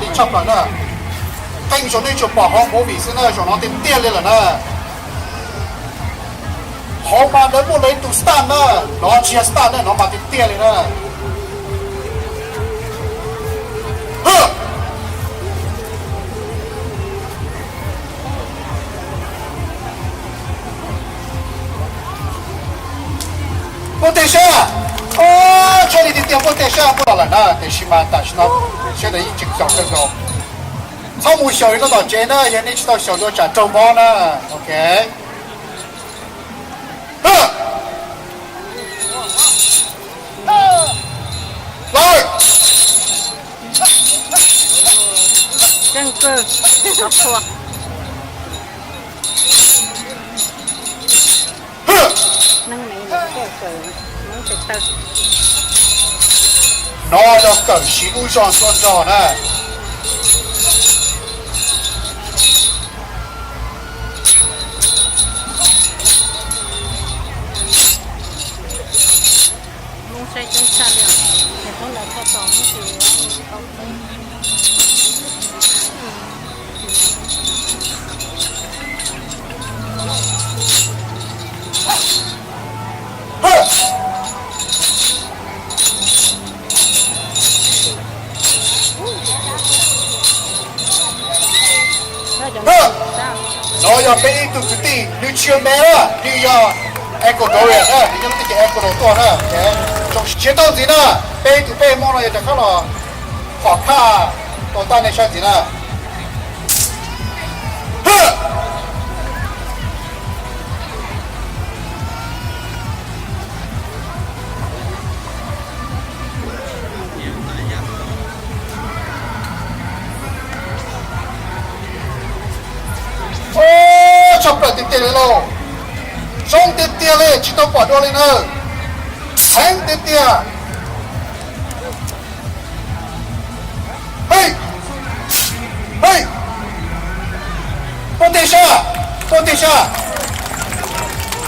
Li tshaj plaws na. Qee zaum nej tsuas pom hauv movie xwb na, zaum no tiag tiag li lawm na. Hauv mas lawv muaj lawv ib tug star na, no tsis yog star na, no mas tiag tiag li na. Puag tej sab, o, tshaj li tiag tiag, puag tej sab puag los lawm na, tiam sis mas tam sim no sawv daws yeej tseem xyaum kawg nkaus. Txhob mus xyaum rau tom tsev na, yog nej tsis tau xyaum dua tsam raug mob na. Ok. Lawm. No yog kawm siv lub zog ntxuaj nrog na. No yog peb ib tug kwv tij, nws tsis yog me na, nws yog Ecuadorian na, nws nyob lub teb chaws Ecuador tuaj na. Zoo siab tau ntxiv na, peb ib tug peb hmoob no yog rov qab los phom phaj tau tag nej saib ntxiv na. Tshaj plaws tiag tiag li lauj. Zoo tiag tiag li, tsis tau pom dua li na. Heev tiag tiag. Hei, hei, puag tej sab, puag tej sab.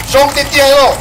Zoo tiag tiag li lauj.